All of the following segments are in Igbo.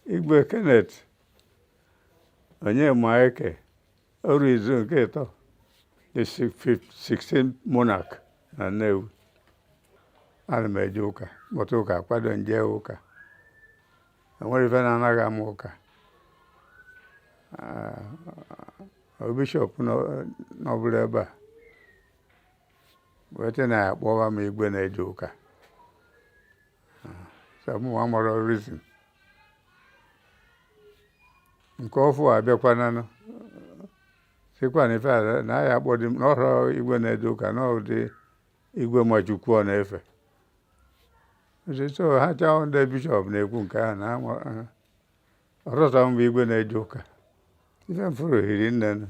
Igwe Kenneth Onyemaeke Orizu nke ịtọ, the 16th monarch na Nnewi. Ana m eje ụka, mụta ụka, kwado nje ụka. Enwere ife na-anaghị ama ụka. Bishọp nọbụrụ ebe a wee sị na ya akpọwa m igwe na-eje ụka. So mụnwa mara reason. Nke ọfụ abịakwananụ sịkwa na ife a na ya akpọ dị m na ọhụrụ igwe na-eje ụka na ụdị igwe Machukwu ọ na-efe. So ha chọọ ndị bishọp na-ekwu nke ahụ na ọrọsọ m bụ igwe na-eje ụka. Ife m fụrụ hiri nne nụ.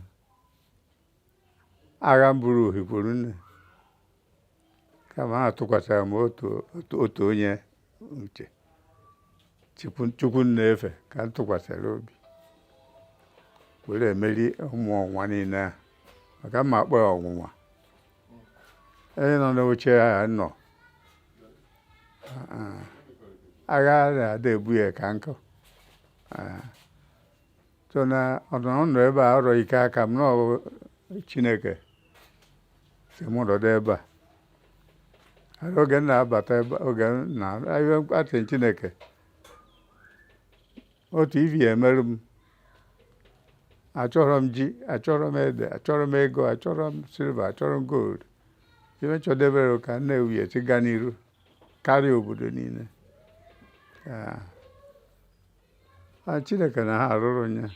Agha m buru hikwuru nne. Kama ha tụkwasịra m otu onye uche. Chukwu m na-efe ka m tụkwasịrị obi were emeri ụmụ ọnwụnwa niile ahụ, maka mma akpọ ya ọnwụnwa. Onye nọ n'oche a nọ agha na-ada ebu ya ka nkụ. So na ọnọ nọ ebe a ọrọ ike aka m na Chineke si mụ nọdụ ebe a. Oge m na-abata ebe oge m na asị Chineke otu ivi ya emerụ m, achọrọ m ji, achọrọ m ede, achọrọ m ego, achọrọ m silva, achọrọ m gold. Ife nchọdebere ka Nnewi esi gaa n'iru karịa obodo niile. Chineke na ha arụrụ ya.